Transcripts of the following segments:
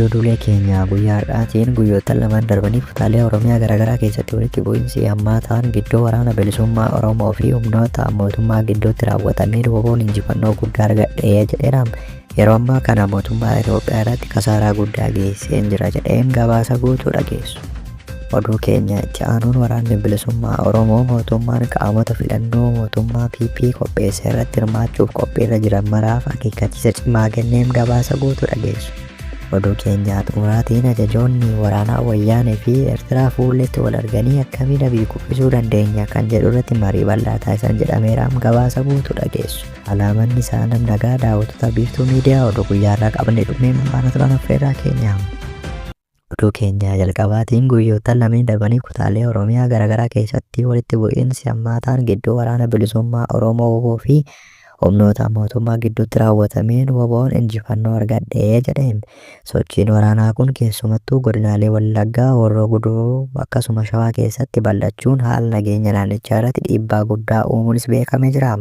Oduulee keenya guyyaa har'aatiin guyyoottan lamaan darbaniif kutaalee Oromiyaa garaagaraa keessatti walitti bu'iinsi hammaataan gidduu waraana bilisummaa Oromoo fi humnoota mootummaa gidduutti raawwatameen WBOn injifannoo guddaa argadhe jedheera. Yeroo ammaa kana mootummaa Itoophiyaa irratti kasaaraa guddaa geesseen jira jedheen gabaasa guutuu dhageessu. Oduu keenya itti aanuun waraanni bilisummaa Oromoo mootummaan qaamota filannoo mootummaa PP qopheesse irratti hirmaachuuf qophiirra jiran maraaf akeekkachiisa cimaa kenneem gabaasa guutuu dhageessu. Oduu keenya xumuraatiin ajajoonni waraanaa Wayyaanee fi Eertiraa fuulletti wal arganii akkamiin Abiy kuffisuu dandeenya kan jedhu irratti marii bal'aa taasisan jedhameeraam gabaasa guutuu dhageessu. Alaamanni isaa nam nagaa daawwattoota Biiftuu Miidiyaa oduu guyyaarraa qabne dhumeen faana turan affeerraa keenya. Oduu keenya jalqabaatiin guyyoottan lameen darbanii kutaalee Oromiyaa garaagaraa keessatti walitti bu'iinsi hammaataan gidduu waraana bilisummaa Oromoo WBO fi humnoota mootummaa gidduutti raawwatameen WBOn injifannoo argadhe jedhe. Sochiin waraanaa kun keessumattuu godinaalee Wallaggaa, Horroo Guduruu akkasuma Shawaa keessatti bal'achuun haala nageenya naannichaa irratti dhiibbaa guddaa uumuunis beekamee jira.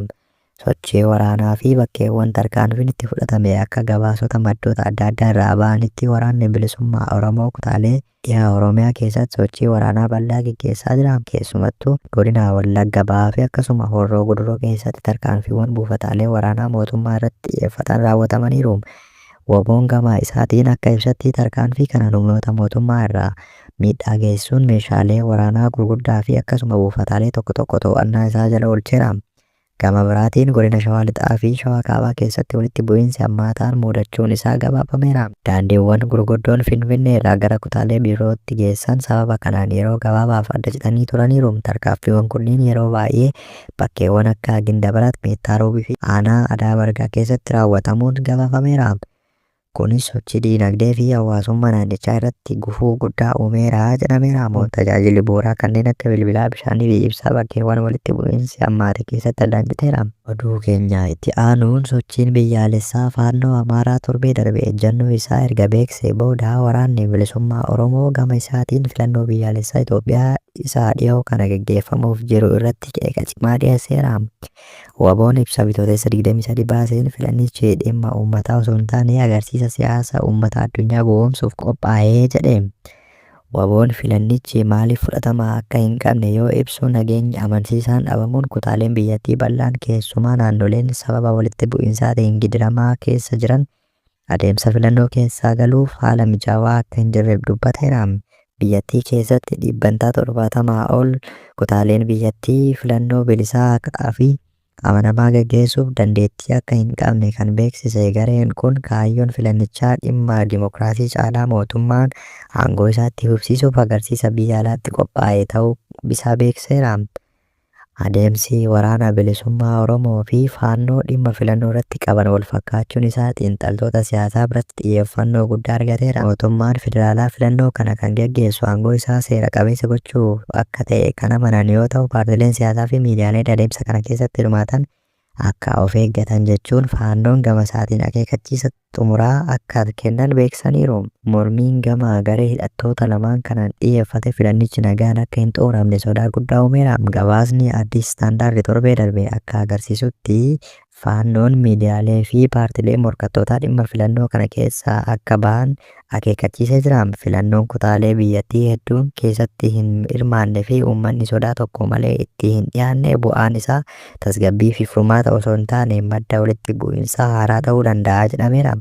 Sochii waraanaa fi bakkeewwan tarkaanfiin itti fudhatame akka gabaasota maddoota adda addaa irraa ba'anitti waraanni bilisummaa Oromoo kutaalee dhiha Oromiyaa keessatti sochii waraanaa bal'aa geggeessaa jira. Keessumattuu godina Wallagga Bahaa fi akkasuma Horroo Guduruu keessatti tarkaanfiiwwan buufataalee waraanaa mootummaa irratti xiyyeeffatan raawwatamaniiru. WBOn gama isaatiin akka ibsetti tarkaanfii kanaan humnoota mootummaa irraa miidhaa geessisuun meeshaalee waraanaa gurguddaa fi akkasuma buufataalee tokko tokko to'annaa isaa jala oolcheera. Gama biraatiin godina Shawaa Lixaa fi Shawaa Kaabaa keessatti walitti bu'iinsi hammaataan muudachuun isaa gabaafameera. Daandiiwwan gurguddoon Finfinnee irraa gara kutaalee birootti geessan sababa kanaan yeroo gabaabaaf adda citanii turaniiru. Tarkaanfiiwwan kunniin yeroo baay'ee bakkeewwan akka Gindabarat, Meettaa Roobii fi Aanaa Adaa Bargaa keessatti raawwatamuun gabaafameera. Kunis sochii diinagdee fi hawaasummaa naannichaa irratti gufuu guddaa uumeera jedhameera. Tajaajilli bu'uuraa kanneen akka bilbilaa, bishaanii fi ibsaa bakkeewwan walitti bu'iinsi hammaate keessatti addaan citeera. Oduu keenya itti aanuun sochiin biyyaalessaa Faannoo Amaaraa torbee darbe ejjannoo isaa erga beeksisee booda waraanni bilisummaa Oromoo gama isaatiin filannoo biyyaalessaa Itoophiyaa isa dhiyoo kana gaggeeffamuuf jiru irratti qeeqa cimaa dhiyeesseera. WBOn ibsa Bitootessa 23 baaseen filannichi dhimma uummataa osoo hin taane agarsiisa siyaasa uummata addunyaa gowwoomsuuf qophaa'e jedhe. WBOn filannichi maaliif fudhatama akka hin qabne yoo ibsu nageenyi amansiisaan dhabamuun kutaaleen biyyattii bal'aan keessumaa naannoleen sababa walitti bu'iinsaatiin gidiramaa keessa jiran adeemsa filannoo keessaa galuuf haala mijaawaa akka hin jirre dubbateera. Biyyattii keessatti dhibbantaa 70 ol kutaaleen biyyattii filannoo bilisaa, haqaa fi amanamaa gaggeessuuf dandeettii akka hin qabne kan beeksise gareen kun kaayyoon filannichaa dhimma dimokiraasii caalaa mootummaan aangoo isaa itti fufsiisuuf agarsiisa biyya alaatti qophaa'e ta'uu isaa beeksiseera. Adeemsi Waraana Bilisummaa Oromoo fi Faannoo dhimma filannoo irratti qaban walfakkaachuun isaa xiinxaltoota siyaasaa biratti xiyyeeffannoo guddaa argateera. Mootummaan federaalaa filannoo kana kan geggeessu aangoo isaa seera qabeessa gochuuf akka ta'e kan amanan yoo ta'u, paartileen siyaasaa fi miidiyaaleen adeemsa kana keessatti hirmaatan akka of eeggatan jechuun Faannoon gama isaatiin akeekkachiisa xumuraa akka kennan beeksisaniiru. Mormiin gama garee hidhattoota lamaan kanaan xiyyeeffate filannichi nagaan akka hin xumuramne sodaa guddaa uumeera. Gabaasni Addis Standard torbee darbe akka agarsiisutti Faannoon miidiyaalee fi paartileen morkattootaa dhimma filannoo kana keessaa akka bahan akeekkachiisee jira. Filannoon kutaalee biyyattii hedduun keessatti hin hirmaanne fi uummanni sodaa tokko malee itti hin dhiyaanne bu'aan isaa tasgabbii fi furmaata osoo hin taane madda walitti bu'iinsaa haaraa ta'uu danda'a jedhameera.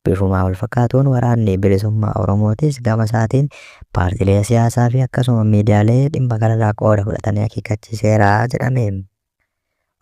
Bifuma walfakkaatuun Waraanni Bilisummaa Oromootis gama isaatiin paartilee siyaasaa fi akkasuma miidiyaalee dhimma kanarraa qooda fudhatanii akeekkachiiseera jedhame.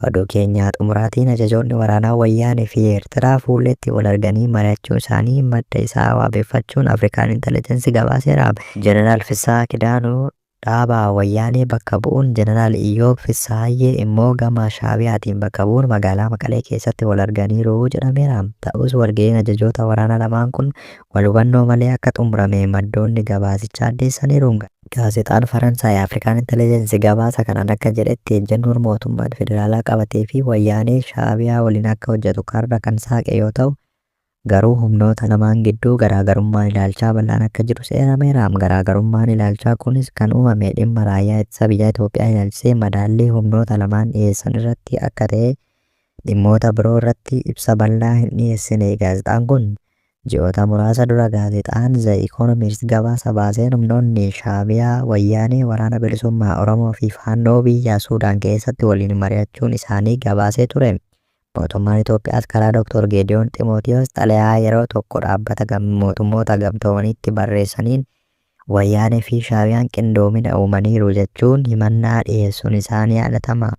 Oduu keenya xumuraatiin ajajoonni waraanaa Wayyaanee fi Eertiraa fuulleetti wal arganii mari'achuu isaanii madda isaa waabeffachuun Afrikaan Intelligence gabaaseera. Jeneraal Fissahaa Kidaanuu dhaaba Wayyaanee bakka bu'uun Jeneraal Iyyoob Fissahaayyee immoo gama Shaabiyaatiin bakka bu'uun magaalaa Maqalee keessatti wal arganiiru jedhameera. Ta'us walga'iin ajajoota waraanaa lamaan kun wal hubannoo malee akka xumurame maddoonni gabaasichaa addeessaniiru. Gaazexaan Faransaay Afrikaan Intelligence gabaasa kanaan akka jedhetti ejjennoon mootummaan federaalaa qabatee fi Wayyaanee Shaabiyaa waliin akka hojjetu karra kan saaqe yoo ta'u, garuu humnoota lamaan gidduu garaagarummaan ilaalchaa bal'aan akka jirus eerameera. Garaagarummaan ilaalchaa kunis kan uumame dhimma raayyaa ittisa biyyaa Itoophiyaa ilaalchisee madaallii humnoota lamaan dhiyeessan irratti akka ta'e dhimmoota biroo irratti ibsa bal'aa hin dhiyeessine gaazexaan kun. Ji'oota muraasa dura gaazexaan The Economist gabaasa baaseen humnoonni Shaabiyaa, Wayyaanee, Waraana Bilisummaa Oromoo fi Faannoo biyya Suudaan keessatti waliin mari'achuun isaanii gabaasee ture. Mootummaan Itoophiyaas karaa Dr. Geediyoon Ximootiyoos xalayaa yeroo tokko dhaabbata mootummoota gamtoomaniitti barreessaniin Wayyaanee fi Shaabiyaan qindoomina uumaniiru jechuun himannaa dhiyeessuun isaa ni yaadatama.